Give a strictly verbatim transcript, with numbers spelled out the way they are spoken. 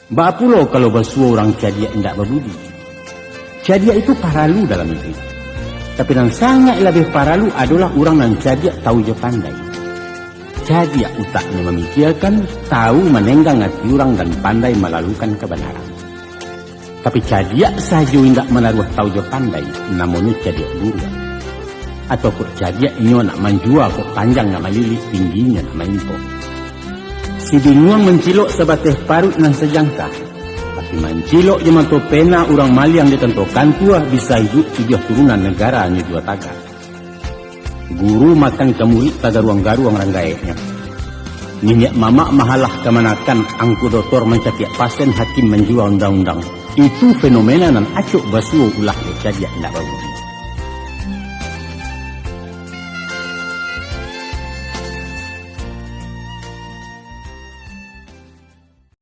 Baa pulo kalau basuo urang cadiak indak babudi? Cadiak itu paralu dalam iduik. Tapi nan sangaik labiah paralu adolah urang nan cadiak tahu jo pandai. Cadiak utaknyo mamikiakan, tahu manenggang ati urang dan pandai malalukan kabanaran. Tapi cadiak sajo indak manaruah tahu jo pandai, namonyo cadiak buruak. Atau kok cadiak inyo nak manjua kok panjang nak malilik, tingginyo nak maimpok. Si binguang mancilok sabateh paruik nan sajangka. Tapi mancilok jo mato pena urang maliang di tanto kantua bisa iduik tujuah turunan nagaranyo jua tagak. Guru makan ka murik tagaruang-garuang ranggaeknyo. Niniak mamak mahalah kamanakan, angku dotor mancatiak pasen, hakim manjua undang-undang. Itu fenomena nan acok basuo ulah dek cadiak indak babudi.